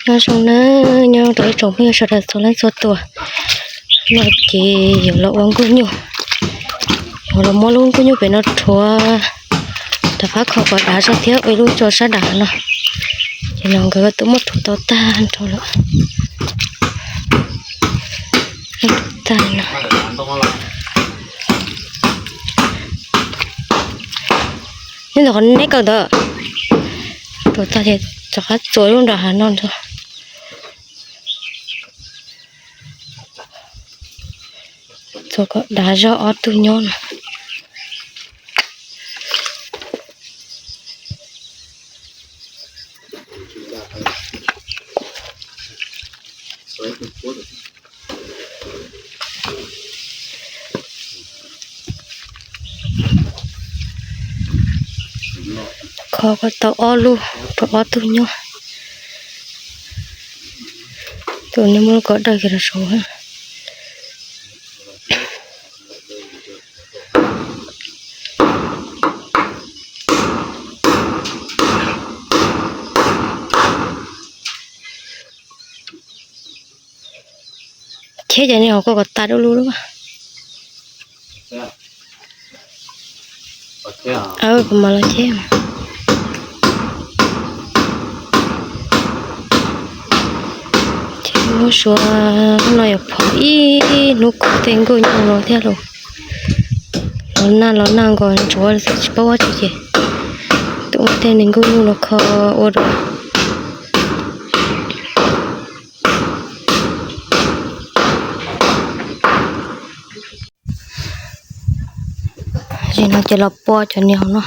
Nyob zoo na, nyob rau ib tsoom phooj ywg sawv daws txhua leej txhua tus. No ces yuav los ua nkuj nyuj, yuav los muab lub nkuj nyuj pem no rhuav rov qab kho kom dav zog thiab ua ib lub tso sab dav no. Ces no nkawd twb muab rhuav tau tag nrho lawm. Tag no. Neb ntawm qhov neb kawm ntawd, rhuav tag ces rov qab txuas lub nram hav no nrog. Txuas kom dav zog ob tug nyob no. Kho kom tau ob lub rau ob tug nyob. Tus no muab lub kaus dawb kiag rau saud. Cheb cov niag hauv ko kom tas du lug lub. Kuv mam los cheb. Ces muab suav no yuav phom ib hnub kuv tej nkuj nyuj no thiab los. Los nag los nag nkaus ntsuav tsis paub ua tsi ces tus ua tej nkuj nyuj los kho ua rau. Tam sim no ces los pua cov niag hauv no,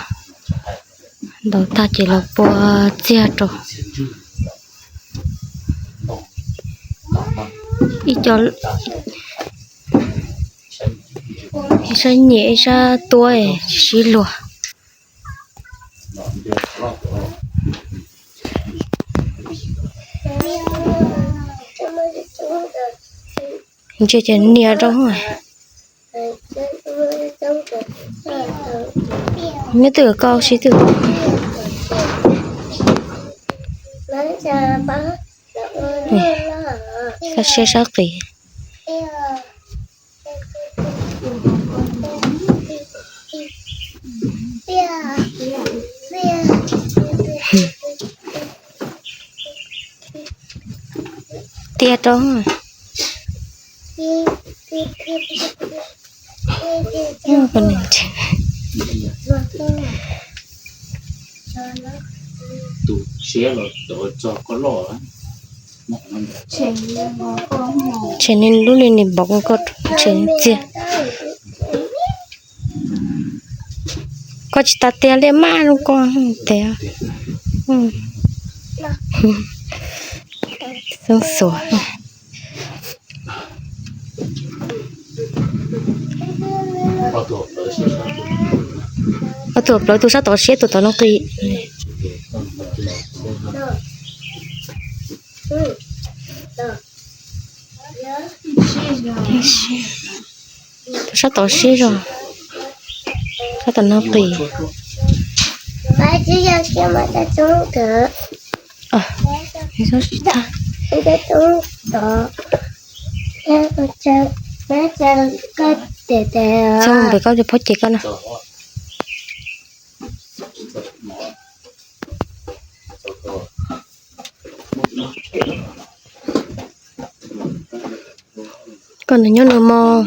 ntaus tag ces los pua txiag rau. Ib co, ib sab nyiam ib sab tuab tsis sib luag. Ntsia ces nias rau. Nyob twg koj sib twg. Koj siab sab qis. Tiag rau. Tshem ni lub li ni npaum koj tshem txiag. Koj tsis tas tiag li maj zoo koj tiag. Xeeb xuas. Ob tug plawv tus sab tod siab tus tod no qis. Tus sab tod siab zog, sab tom no qis. Txhob mus pem koj cov phob ces koj na. Koj nws nyob nws mog.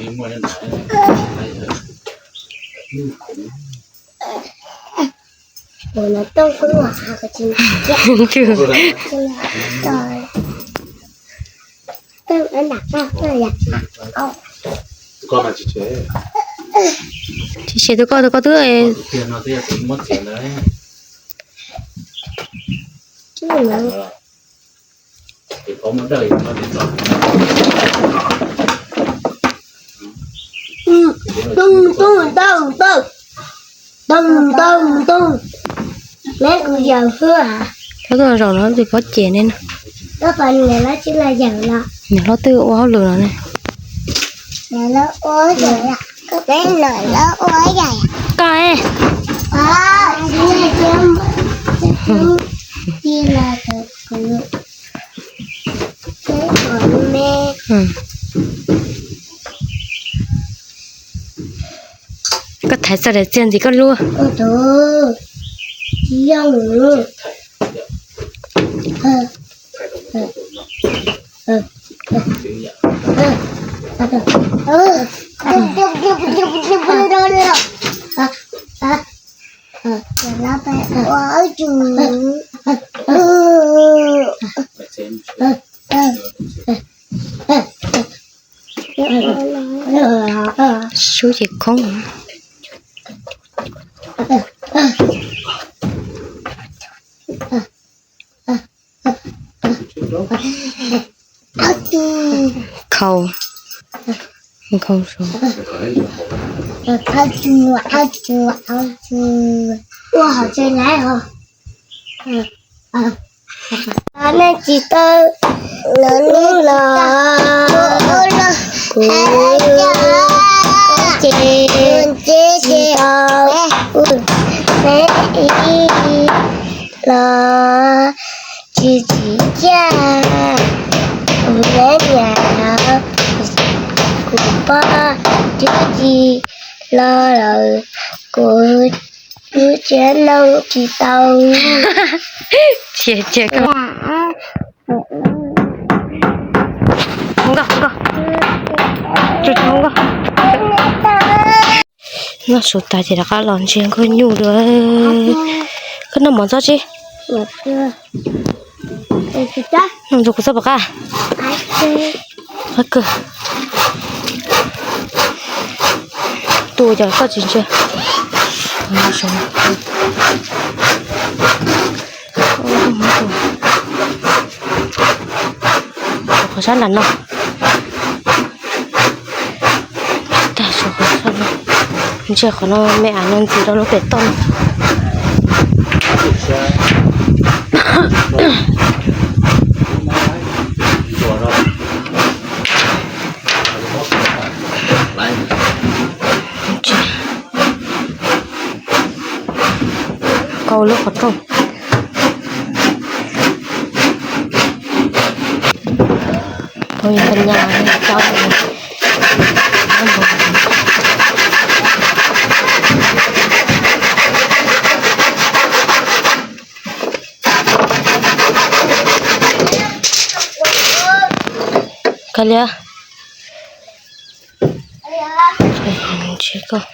Tsis siav tus koj, tus koj twb. Koj tuaj zaum no tus pob ces ne na. Niam hlob twb ua hauj lwm no ne. Koj e. Koj thaiv txog daim txiag ntxiv koj luaj. Sub ces khoob. Khau, khau su. Ua hauv tsev lawm os. Nej tsis tau los neb los kuv ces tsis tau neb ib los tsis tsim txiaj kuv neb niam kuv pog twb tsis los lawm kuv twb tsis noog tsis tau. Cia cia nkauj nkauj, tsuj tsuj nkauj. Noj su tas ces rov qab los ntsia nkauj nyuj dua. Koj noj mov txob tsi? Noj ntsuag kuv txob pom qab. Qab kawg. Tuaj cov koj tsis ntsia. Qhov sab nram no. Tag su qhov no, ntshe qhov no me ab no ntxiv rau lub pem toj no. Kau lub qhov rooj. Kali. Tsis koj.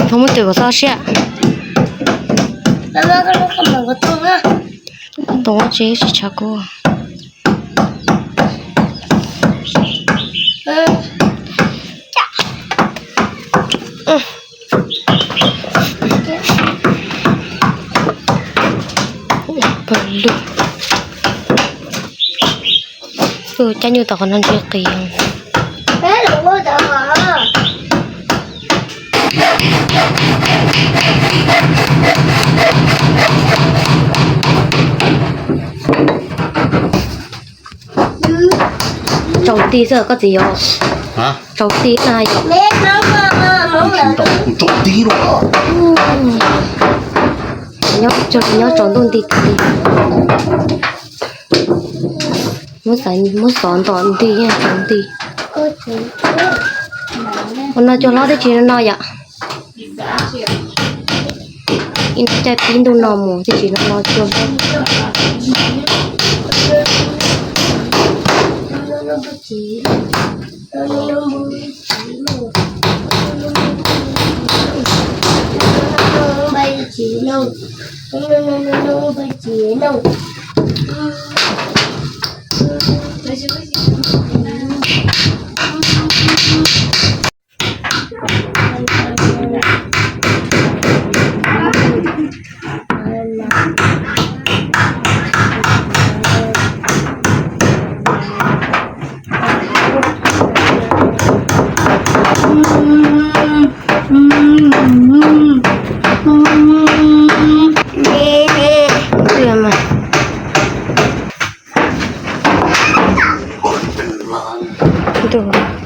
Koj muab twm kom txhob siab. Tus tsis tsis tshav kub. Pawg lug. Cab nyuj tom qhov no ntsis qis. Tsaus ti xwb koj txiv yom. Tsaus ti na yom. Nyob tsaus ntuj nti ti. Muab xov ntom nti tsaus nti. Ua no cua hlob twb tsis no yom. Ib nrab caij pib ntuj no mus twb tsis no no cua hlob.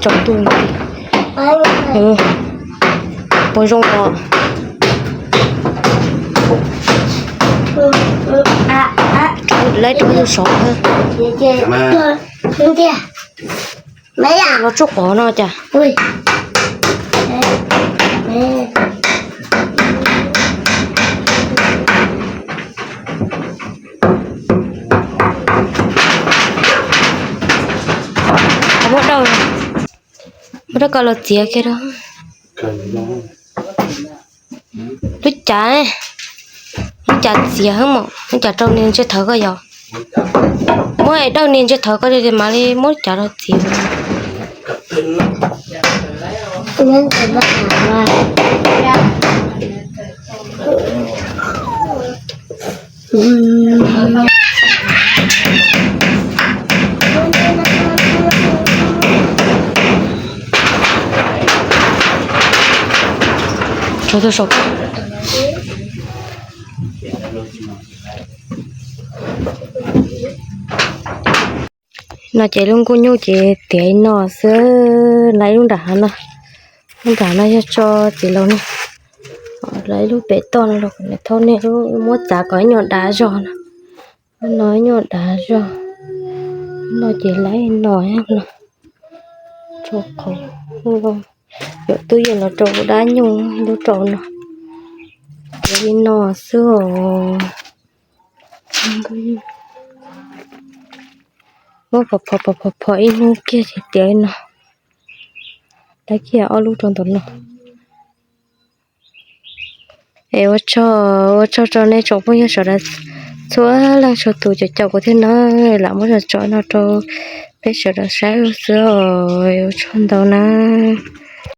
Tsaus ntuj, puas zoo os? Lawv rau yus sov thiab. Los tsuj qov no cas. Muab rau, muab rau koj los txiav kiag rau. Lub cav, lub cav txiav, lub cav rau niag ntsej thawv koj yog. Muab dawj niag ntsej thawv koj mam li muab lub cav rau txiav. Tso tuaj saum. No ces lub nkuj nyuj ces tiav li no xwb, lawv ib lub nram hav no, lub nram no yog tso txiv laus no, lawv ib lub pem toj no los kom nws thaub nej lub muab txav kom ib nyuag dav zog no, no ib nyuag dav zog, no ces lawv no no, tso qhov, yuav twb yeej los rau dab nyuj lub rau no, tiav li no xwb os. Muab phom phom phom phom ib hnub kiag ces tiav li no. Dab kiag ob lub rau ntawm no. Es ua tsaug, ua tsaug rau nej tsoom phooj ywg sawv daws txhua leej txhua tus cov caum kuv thiab na, lam muab tso tso no rau peb sawv daws saib xwb os, ua tsaug ntau na.